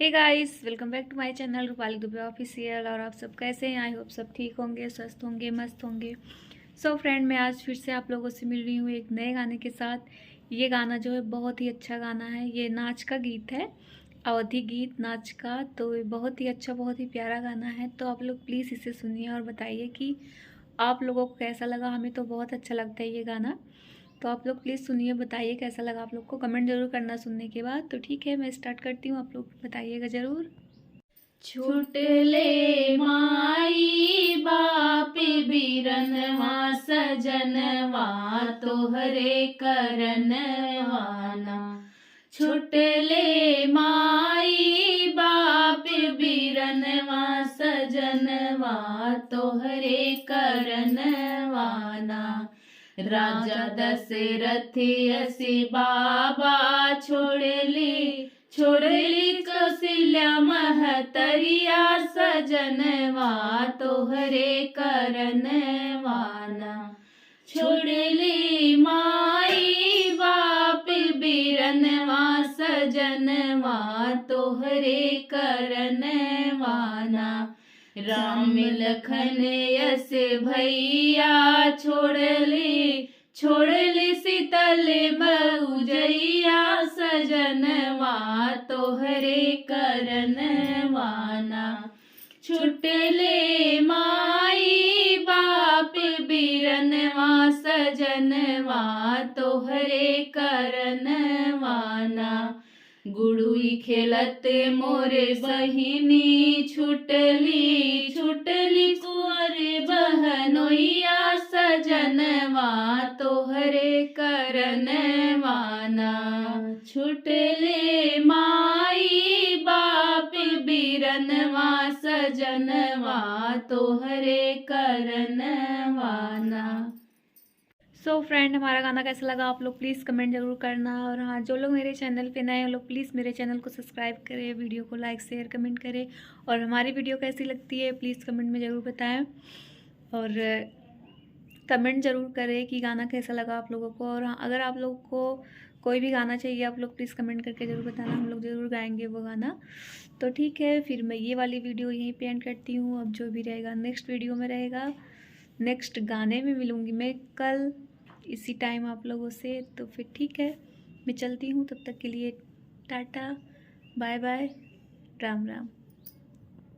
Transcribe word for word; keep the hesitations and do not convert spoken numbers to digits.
Hey guys, welcome back to my channel Rupali Dubey official. और आप सब कैसे हैं? आई होप सब ठीक होंगे, स्वस्थ होंगे, मस्त होंगे। सो फ्रेंड, मैं आज फिर से आप लोगों से मिल रही हूँ एक नए गाने के साथ। ये गाना जो है बहुत ही अच्छा गाना है, ये नाच का गीत है, अवधी गीत नाच का। तो ये बहुत ही अच्छा, बहुत ही प्यारा गाना है। तो आप लोग प्लीज़ इसे सुनिए और बताइए कि आप लोगों को कैसा लगा। हमें तो बहुत अच्छा लगता है ये गाना। तो आप लोग प्लीज़ सुनिए, बताइए कैसा लगा आप लोग को, कमेंट जरूर करना सुनने के बाद। तो ठीक है, मैं स्टार्ट करती हूँ, आप लोग बताइएगा जरूर। छुटले माई बाप बिरनवा सजनवा तोहरे करनवाना। छुटले माई बाप बिरनवा सजनवा तोहरे करनवाना। राजा दशरथ असी बाबा छोड़ली, छोड़ली कौशल्या महतरिया सजनवा तोहरे करनवाना। छोड़ली माई बाप बिरनवा सजनवा तोहरे करनवाना। राम लखन अस भैया छोड़ली, छोड़ली शीतल मऊजैया सजनवा तोहरे करनवाना। छुटले माई बाप बिरनवा सजनवा तोहरे करनवाना। गुड़ुई खेलत मोरे बहिनी छुटली, छुटली कुंवर बहनोइया सजनवा तोहरे करनवाना। छुटले माई बाप बिरनवा सजनवा तोहरे करनवाना। सो फ्रेंड, हमारा गाना कैसा लगा आप लोग प्लीज़ कमेंट जरूर करना। और हाँ, जो लोग मेरे चैनल पे नए हैं, वो लोग प्लीज़ मेरे चैनल को सब्सक्राइब करें, वीडियो को लाइक, शेयर, कमेंट करें। और हमारी वीडियो कैसी लगती है प्लीज़ कमेंट में ज़रूर बताएं। और कमेंट ज़रूर करें कि गाना कैसा लगा आप लोगों को। और हाँ, अगर आप लोग को कोई भी गाना चाहिए, आप लोग प्लीज़ कमेंट करके ज़रूर बताना, हम लोग ज़रूर गाएंगे वो गाना। तो ठीक है, फिर मैं ये वाली वीडियो यहीं पे एंड करती हूँ। अब जो भी रहेगा नेक्स्ट वीडियो में रहेगा, नेक्स्ट गाने में मिलूँगी मैं कल इसी टाइम आप लोगों से। तो फिर ठीक है, मैं चलती हूँ, तब तक के लिए टाटा, बाय बाय, राम राम।